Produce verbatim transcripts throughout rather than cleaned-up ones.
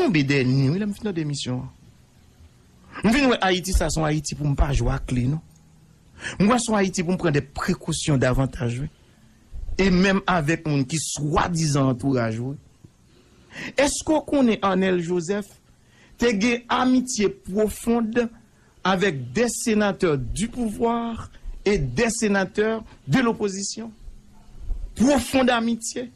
tonbe dènye, wi, lè m fin nan demisyon an. M vin wè Ayiti sa se yon Ayiti pou m pa jwe ak li, non. M wè se yon Ayiti pou m pran de prekosyon davantaj, wi. E menm avèk moun ki swadizan antouraj ou, wi. Èske w konnen Arnel Joseph te gen amitye pwofonde avec des sénateurs du pouvoir et des sénateurs de l'opposition. Pwofonde amitye.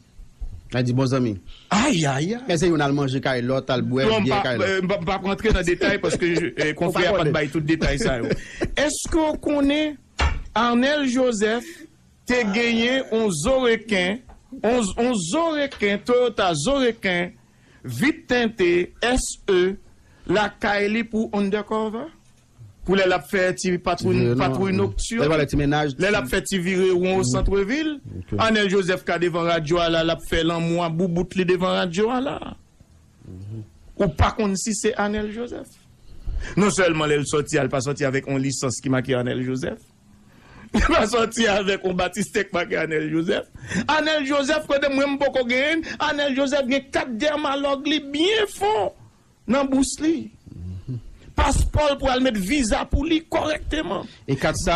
Sa di bon zanmi. Ay, ay, ay. Èske youn al manje kay lòt, al bwè byè kay lòt? M p ap rantre nan detay paske konfrè a pa t bay tout detay sa yo. Èske w konnen Arnel Joseph te genyen yon zoreken, yon zoreken, Toyota zoreken, vit tente, S E, lakay li pou undercover? Pou lè l ap fè ti patwouy noktin, lè l ap fè ti vire won o santrevil, Anèl Jozèf ka devan radyo a la, l ap fè lanmou a boubout li devan radyo a la. Ou pa konn si se Anèl Jozèf. Non sèlman lè l sòti a, l pa sòti avèk yon lisans ki make Anèl Jozèf. Li pa sòti avèk yon batistè k make Anèl Jozèf. Anèl Jozèf, kote mwen m poko genyen l, Anèl Jozèf gen kat dèmalòg li byen fon nan bous li. Paspò l pou al met viza pou li kòrèkteman. E kat sa,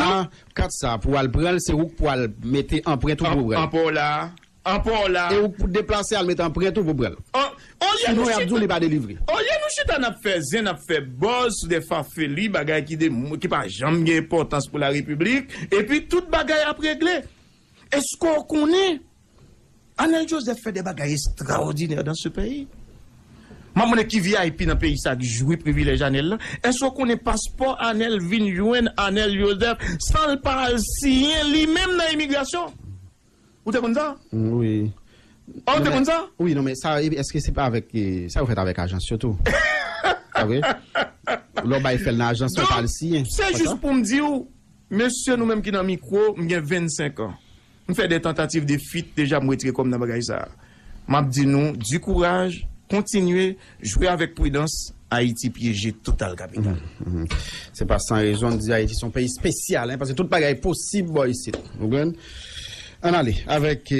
kat sa, pou al pran l, se ou k pou al mete anprent ou pou pran l. An pa w la, an pa w la. E ou k pou deplase al mete anprent ou pou pran l. Sinon, y ap di w li pa delivre. Olye nou chita n ap fè zen, n ap fè buzz sou de fafeli, bagay ki de, ki pa janm gen enpòtans pou larepiblik, epi tout bagay ap regle. Èske w konnen Anèl Jozèf fè de bagay estraòdinè dans ce pays? M ap mande ki V I P nan peyi sa k jwi privilèj Anèl la? Èske w konnen paspò Anèl vin jwenn Anèl Jozèf san l pa al siyen li menm nan imigrasyon? Ou te konn sa? Wi. Ou te konn sa? Wi, non, men sa, èske se pa avèk, sa yo fèt avèk ajans yo tou? Sa vre? Lè w bay fè l nan ajans, ou pa al siyen. Se jis pou m di w, mesye, nou menm ki nan mikwo, m gen vennsenk an. M fè de tantativ de fit, deja m retire kò m nan bagay sa a. M ap di nou, di kouraj, kontinye, jwe avèk pridans, Ayiti pyeje total kapital. Se pa san rezon n di Ayiti se yon peyi espesyal, paske tout bagay posib bò isit. Ou konprann? Ann ale avèk,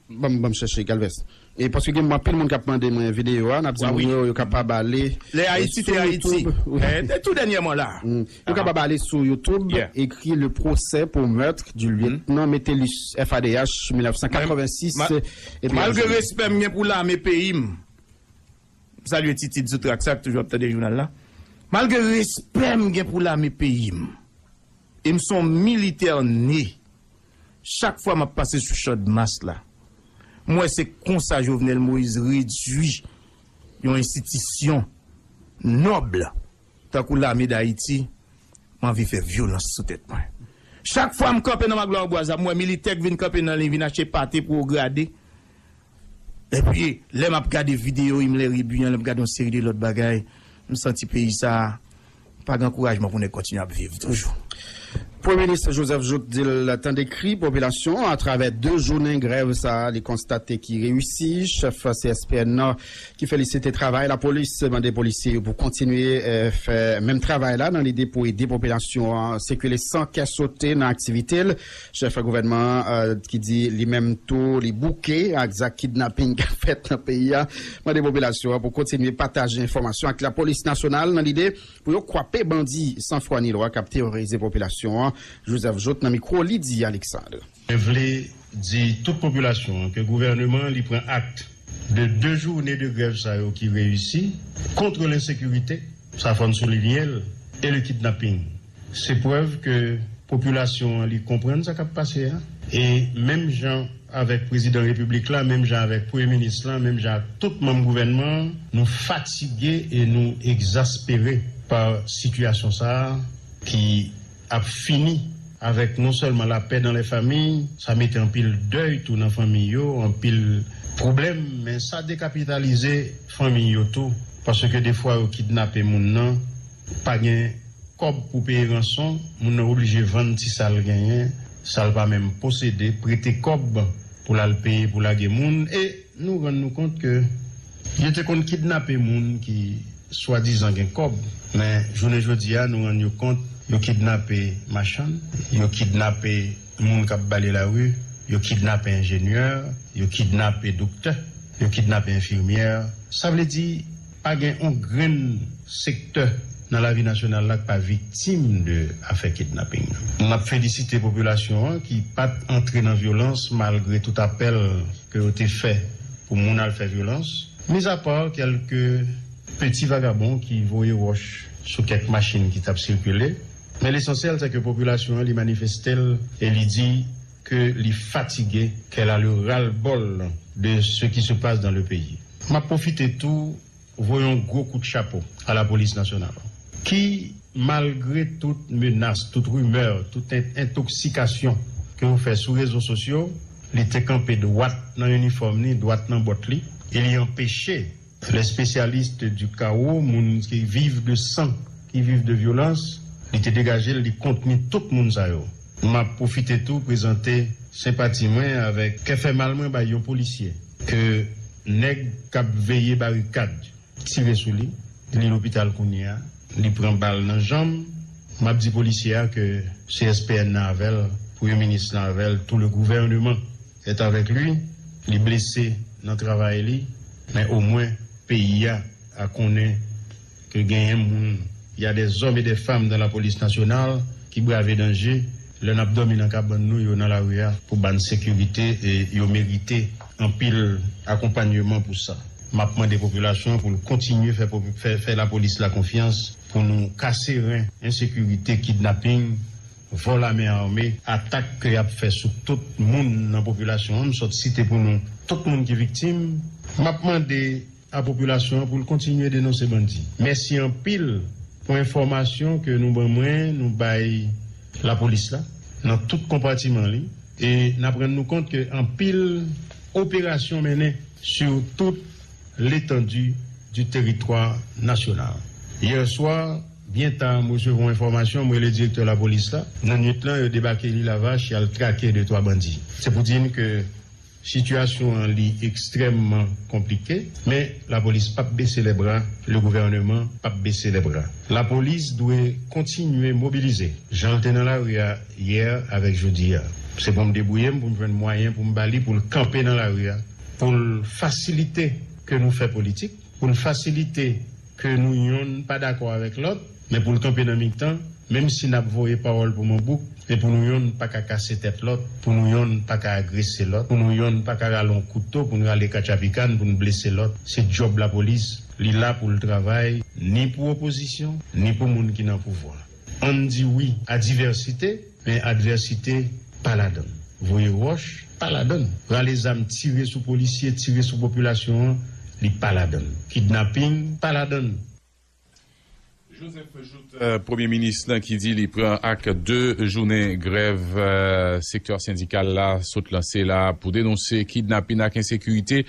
ban m chèche Galvez. E paske gen anpil moun k ap mande mwen videyo a, n ap di moun yo, yo kapab ale. Lè Ayiti te Ayiti. Te tou dènyèman la. Yo kapab ale sou YouTube, ekri Le procès pour meurtre du lieutenant Metellus, F A D H, mil nèf san katrevensis. Epi malgre respè m gen pou lame peyi m, m salye Titid sou trak sa k toujou ap tande jounal la. Malgre respè m gen pou lame peyi m, e m se yon militè ne, chak fwa m ap pase sou Channmas la, m wè se konsa Jovenel Moïse redui yon enstitisyon nòb tankou Lame d Ayiti, m anvi fè vyolans sou tèt mwen. Chak fwa m kanpe nan Magloire Bois a, m wè militè k vin kanpe nan liy vin achte pate pou wo grade. Epi, lè m ap gade videyo Himmler Rebu an, lè m gade yon seri de lòt bagay, m santi peyi sa a pa gen ankourajman pou nèg kontinye ap viv toujou. Premye Minis Joseph Jouthe di l tande kri popilasyon an atravè de jounen grèv sa a li konstate ki reyisi. Chèf C S P N nan ki felisite travay lapolis mande polisye yo pou kontinye fè menm travay la nan lide pou ede popilasyon an sikile san kè sote nan aktivite l. Chèf gouvènman an ki di li menm tou li bouke ak zak kidnaping k ap fèt nan peyi a mande popilasyon an pou kontinye pataje enfòmasyon ak lapolis nasyonal nan lide pou yo kwape bandi san fwa ni lwa k ap teworize popilasyon an. Joseph Jouthe nan mikwo Lydie Alexandre. Mwen vle di tout popilasyon an ke gouvèneman an li pran akte de de joune de grèv sa yo ki reyisi kont lensekirite, sa fò n soulinye l, e le kidnaping. Se prèv ke popilasyon an li konprann sa k ap pase a. E menm jan avèk prezidan repiblik la, menm jan avèk premye minis la, menm jan ak tout manm gouvènman an, nou fatige e nou egzaspere pa sitiyasyon sa a ki ap fini avèk non sèlman lapè nan lè famiy, sa mete anpil dèy tou nan fanmiy yo, anpil pwoblèm, men sa dekapitalize fanmiy yo tou, paske defwa yo kidnape moun nan, pa gen kòb pou peye ranson, moun nan oblije vann ti sa l genyen, sa l pa menm posede, prete kòb pou l al peye pou lage moun, e nou rann nou kont ke yo te konn kidnape moun ki swadizan gen kòb, men jounen jodi a nou rann yo kont yo kidnape machann, yo kidnape moun k ap bale lari, yo kidnape enjenyè, yo kidnape doktè, yo kidnape enfimyè. Sa vle di Pa gen yon grenn sektè nan lavi nasyonal la k pa viktim de afè kidnaping. M ap felisite popilasyon an ki pa t antre nan vyolans malgre tout apèl ke yo te fè pou moun al fè vyolans, mizapa kèlke peti vagabon ki voye wòch sou kèk machin ki t ap sikile. Men lesansyèl, se ke popilasyon an li manifeste l e li di ke li fatige, qu'elle a le ras-le-bol de ce qui se passe dans le pays. M ap pwofite tou voye yon gwo kout chapo a lapolis nasyonal, ki, malgre tout menas, tout rimè, tout en- entoksikasyon ke yo fè sou rezo sosyo, li te kanpe dwat nan inifòm li, dwat nan bòt li, e li anpeche les spécialistes du chaos, moun ki viv de san, ki viv de vyolans, li te degaje l, li kontni tout moun sa yo. M ap pwofite tou prezante senpati mwen avèk kè fè mal mwen bay yon polisye ke nèg k ap veye barikad tire sou li. Li lopital kounye a, li pran bal nan janm. M ap di polisye a ke C S P N nan avè l, premye minis lan avè l, tout le gouvernement est avec lui. Li blese nan travay li, men omwen peyi a a konnen ke genyen moun, il y a des hommes et des femmes dans la police nationale ki brave danje. Lè n ap dòmi nan kabann nou, yo nan lari a pou ba n sekirite, e yo merite anpil akonpanyeman pou sa. M ap mande popilasyon an pou l kontinye fè popi- fè, fè lapolis la konfyans pou nou kase ren ensekirite, kidnaping, vòl a men ame, atak ke y ap fè sou tout moun nan popilasyon an. M sot site pou nou tout moun ki viktim. M ap mande a popilasyon an pou l kontinye denonse bandi. Mèsi anpil pou enfòmasyon ke nou ban mwen, nou bay lapolis la, nan tout konpatiman li. E n ap rann nou kont ke anpil operasyon mennen sur toute l'étendue du territoire national. Yè swa, byen ta, m resevwa yon enfòmasyon, m rele direktè lapolis la. Nan nwit lan, yo debake Lil Avach, y al trake de twa bandi. Se pou di n ke sitiyasyon an li ekstrèmman konplike, men lapolis p ap bese lè bra, le gouvèneman p ap bese lè bra. Lapolis dwe kontinye mobilize, jan l te nan lari a yè avèk jodi a. Se pou m debouye m, pou m jwenn mwayen pou m ba li, pou l kanpe nan lari a, pou l fasilite ke nou fè politik, pou l fasilite ke nou yonn pa dakò avèk lòt, men pou l kanpe nan mitan, menm si n ap voye pawòl pou manbouk, men pou nou yonn pa ka kase tèt lòt, pou nou yonn pa ka agrese lòt, pou nou yonn pa ka rale yon kouto, pou n rale katchapikan, pou n blese lòt. Se djòb lapolis, li la pou l travay, ni pou opozisyon, ni pou moun ki nan pouvwa. Ann di wi a divèsite, men advèsite pa ladan l. Voye wòch, pa ladan l. Rale zam, tire sou polisye, tire sou popilasyon an, li pa ladan l. Kidnaping, pa ladan l. Joseph Jouthe, euh, premye minis lan ki di li pran ak de jounen grèv, euh, sektè sendikal la sot lanse la pou denonse kidnaping ak ensekirite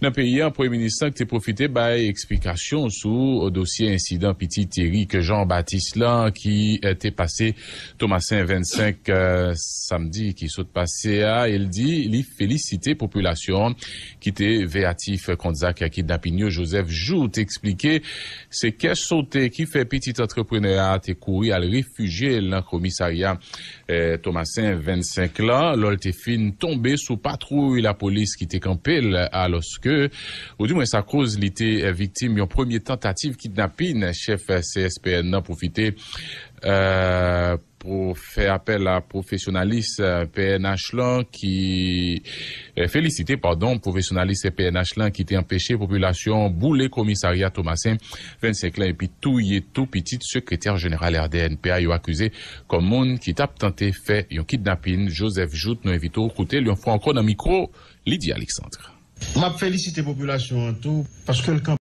nan peyi a. Premye minis lan ki te pwofite bay eksplikasyon sou dosye ensidan pitit Eric Jean Baptiste lan ki, eh, te pase Tomasen vennsenk, eh, samdi ki sot pase a. El di li felisite popilasyon ki te veyatif kont zak kidnapin yo. Joseph Jouthe te eksplike se kè sote ki fè pitit antreprenè a te kouri al refijye l nan komisarya eh, Tomasen vennsenk lan, lò l te fin tonbe sou patwouy lapolis ki te kanpe l, alòske, oudimwens akoz li te, eh, viktim yon premye tantativ kidnapin. Chèf C S P N nan pwofite, eh, pou fè apèl a pwofesyonalis, eh, P N H lan ki, eh, felisite, padon, pwofesyonalis P N H lan ki te anpeche popilasyon boule komisarya Tomasen vennsenk lan epi touye tou pitit sekretè jeneral R D N P a yo akize kòm moun ki t ap tante fè yon kidnapin. Joseph Jouthe, nou envite w koute l yon fwa ankò nan mikwo Lydie Alexandre. M ap felisite popilasyon an tou, paske l kanpe